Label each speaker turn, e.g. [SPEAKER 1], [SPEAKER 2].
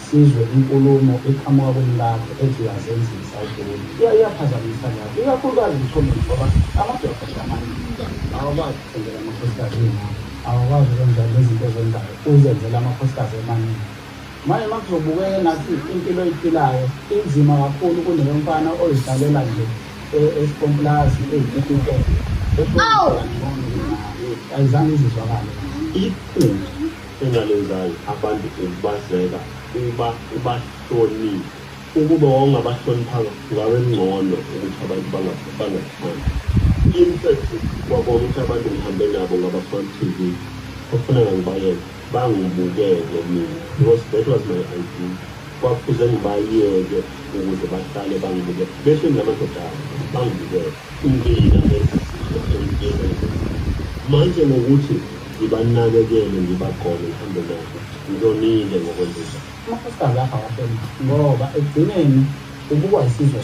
[SPEAKER 1] Sizwe inkulumo eqhamuka kumkakho ethi uyazenzisa uGoli. Iyaphazamisa lapho, ikakhulukazi Mthomeni ngoba amadoda nje amaningi awakwazi ukuthengela amakhosikazi iy'moto, awakwazi ukwenza lezi zinto ozenzayo, uzenzela amakhosikazi emaningi. Manje uma kuzobukeka engathi impilo oyiphilayo inzima kakhulu kuneyomfana oyihlalela nje esikomplazi eyikikikele, ayizange izizwakale.
[SPEAKER 2] Iphutha engalenzayo abantu ukubazeka uba ubahloniphe. Ukube wawungabahloniphanga kungabe kungcono ukuthi abantu bangakuthandi. In fact kwakona ukuthi abantu ngihambe nabo ngabafaka ku-TV kwakufuneka ngibayeke bangibukele mina because that was my idea. Kwakufuze ngibayeke ukuze bahlale bangibukele behleli namadoda abo bangibukele. Mina ngezinto engizenzile manje ngokuthi ngibanakekele ngibagone ngihambe nabo ngonile ngokwenzenjalo.
[SPEAKER 1] Amakhosikazi akho awahloniphi ngoba ekugcineni ubukwa isizwe.